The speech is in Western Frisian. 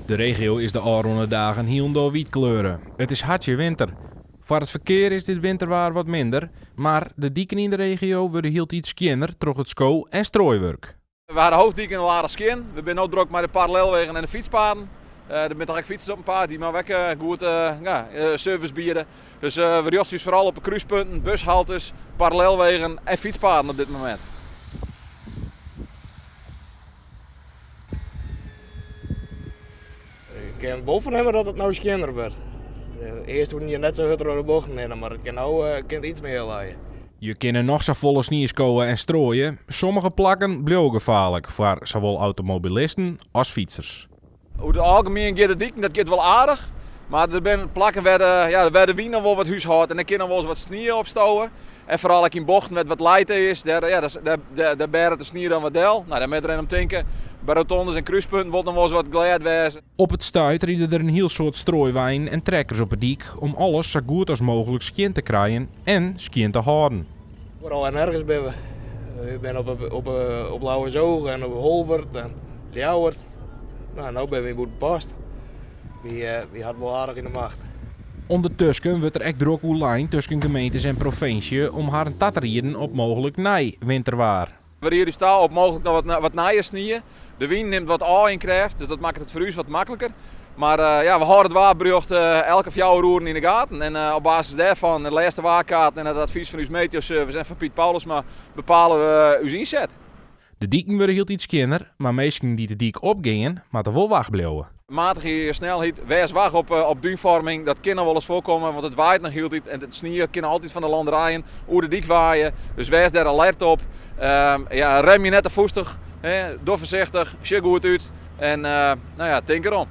De regio is de ôfrûne dagen hielendal wyt kleure. It is hartje winter. Foar it ferkear is dit winterwaar wat minder, mar de diken yn de regio wurde hieltyd skjinner troch it sko en strooiwurk. We ha de hoofddiken al aardich skjin. We binne no drok mei de parallelwegen en de fytspaden. Der binne toch ek fytsers op 'en paad, dy moatte we ek goed service biede. Dus we rjochtsje ús foaral op de krúspunten, bushaltes, parallelwegen en fytspaden op dit momint. Ik kin wol fernimme dat it no skjinner wurdt. Earst hoegden je net sa hurd troch de bochten hinne, mar it kin no kin it yts mear lije. Je kinne noch safolle snie skowe en strooie, sommige plakken bliuwe gefaarlik foar sawol automobilisten as fytsers. Oer it algemien giet de diken, dat giet wol aardich. Mar der binne plakken wêr de, ja, wêr de wyn noch wol wat húshâldt en der kin noch wolris wat snie opstowe. En foaral ek yn bochten wêr't wat lijte is, dêr, ja, dêr, dêr, dêr bêret de snie dan wat del. No, dêr moat der even om tinke. By rotondes en krúspunten wol it noch wolris wat glêd wêze. Op it stuit ride der in hiel soad strooiweinen en trekkers op 'e dyk om alles sa goed as mooglik skjin te krijen en skjin te hâlden. Oeral en nergens binne we. We binne op, op, op Lauwersoog en op Holwert en Ljouwert. No, no binne we yn Bûtenpost. Wy, wy ha it wol aardich yn de macht. Undertusken wurdt der ek drok oerlein tusken gemeentes en provinsje om harren ta te rieden op mooglik nij winterwaar. We riede ús ta op mooglik noch wat, wat nije snie. De wyn nimt wat ôf yn krêft, dus dat makket it foar ús wat makliker. Mar ja, we hâlde it waarberjocht elke 4 oeren yn de gaten. En op basis dêrfan, de lêste waarkaarten en it advys fan ús meteoservice en fan Piet Paulusma bepale we ús ynset. De diken wurde hieltyd skjinner, mar minsken dy't de dyk opgean, moatte wol wach bliuwe. Matige snelheid, wês wach op, op dúnfoarming. Dat kin noch wolris foarkomme, want it waait noch hieltyd en it snie kin altyd fan de landerijen oer de dyk waaie. Dus wês dêr alert op. Ja, rem je net te fûstich, hè, doch foarsichtich, sjoch goed út en nou ja, tink erom.